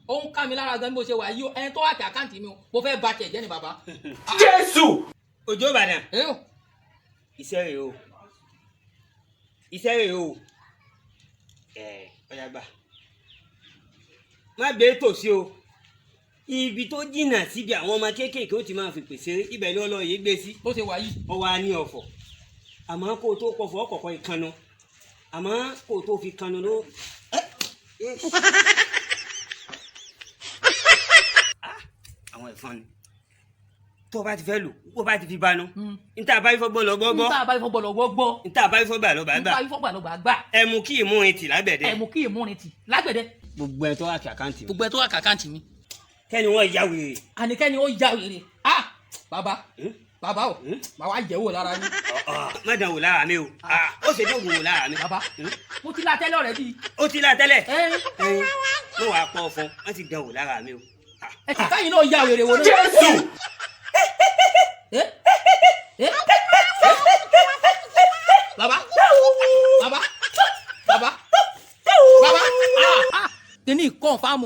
Ó ń ká mi lára gan bí mo ṣe wà yìí o. Ẹni tó hack account mi o, mo fẹ́ ba tiẹ̀ jẹ́ ni, bàbá. Jésù. Òjó Ìbàdàn. Ẹ o. Iṣẹ́ rèé o, iṣẹ́ rèé o. Ẹ ọ̀yà gbà, má gbé tòsí o, ibi tó jìnnà síbi àwọn ọmọ kéékèèké ó ti máa fi pèsè, ibẹ̀ ló lọ yìí gbé sí. Bó ṣe wà yìí. Ọ wá ní ọ̀fọ̀, àmọ́ kó o tó pọ̀fọ̀ ọkọ̀ọ̀kọ̀ ìkànnù, àmọ́ kó o tó fi kànnù ló. Ah, àwọn ẹ̀fọn ni. Tó o bá ti fẹ́ lò, kó o bá ti fi banu, níta bá ifọ̀ gbọ́ lọ gbọ́ gbọ́. Níta bá ifọ̀ gbọ́ lọ gbọ́ gbọ́. Níta bá ifọ̀ gbà lọ bá gbà. Níta ifọ̀ gbà lọ gbà gbà. Ẹmu kí ìmúrin tì lágbẹ̀dẹ. Ẹ̀mú kí ìmúrin tì lágbẹ̀dẹ. Gbogbo ẹ tó hack account mi. Gbogbo ẹ tó hack account mi. Kẹ́ni wọ́n ya wèrè. Àníkẹ́ni ó ya wèrè. Ah, bàbá, bàbá o, màá wá jẹ́ wò lára yín. Má dán wò lára mi o. Ah, ó ṣe dóògùn wò lára mi. Bàbá, mo ti la tẹ́lẹ̀ ọ̀rẹ́ bíi. Ó ti la tẹ́lẹ̀. Ẹ. Mo wàá pọ̀ fún wọ́n ti dán wò lára mi o. Ẹ káyìn náà ya wèrè wò lórí. Jésù. Ẹ ẹ, bàbá, bàbá, bàbá, bàbá, ah ah, kíní confirm.